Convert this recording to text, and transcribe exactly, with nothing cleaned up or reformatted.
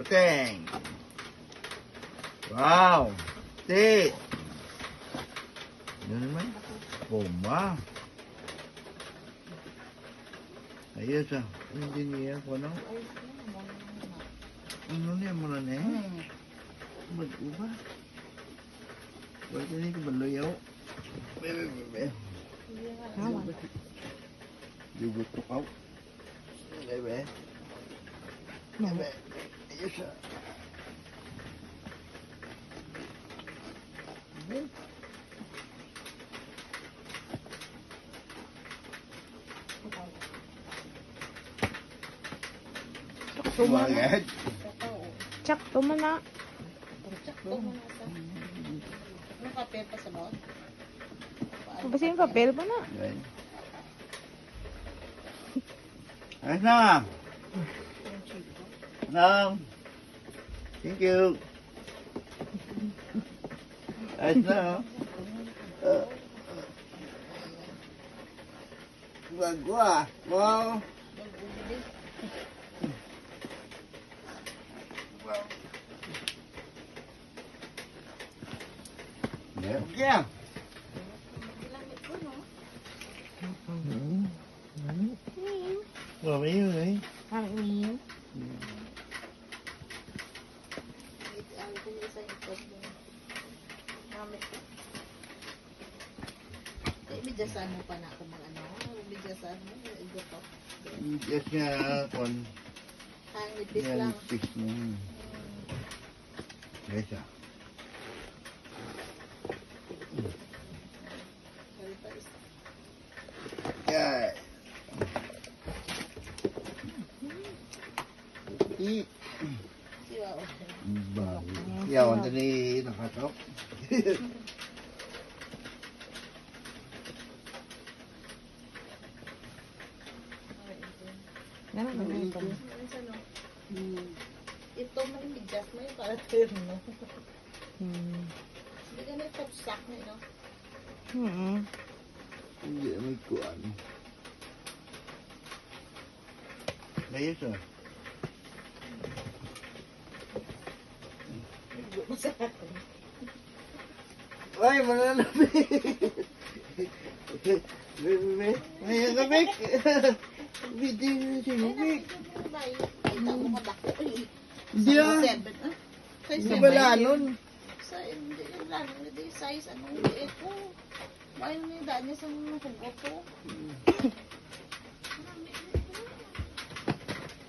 Teng. Wow. Ti. Ano naman? Puma. Ayos ah. Hindi niya ko, no? Ano niya mo na eh? Hmm. Mag-uba. Wala ka niya kabaluyaw. Bebe, bebe. Tama. Yugot to kaw. Bebe. Bebe. Ayos ah. Sakto man na. Sakto man na. Sakto man na sa. Ang papel pa sa bawat. Basta yung papel pa na. Yan. Ayos na. Nang. Thank you. Ayos na, oh. Uh, Wagwa. Wow. Yeah. Mm. Mami yun eh. Ang iyon. Kay midyasan mo pa na ako mag ano, midyasan mo, igo to. Yes nga, kon. Ang nipis Yan, lang. Nipis mo. Hmm. Guys, ah. Sorry, guys. Yeah. I- Siya, oh. Ba, yawan tani nakatok. Ganun, ganun, ganun. Ano sa, no? Hmm. Ito, may medyas, may para terno. Hmm. Hindi ka na tapsak na, no? Hmm. Hindi, may kuan. Ayos, ah. Ay, mga labi. May, may, may, may labi. Hindi, hindi, hindi. Ay, ito mo madako, eh. Hindi, ah. Size seven, ah. Size Hindi seven. Balanon. Sa, hindi, yung lanon, hindi, size, ano, hindi, ito. May, may daan niya sa mga hugot, oh.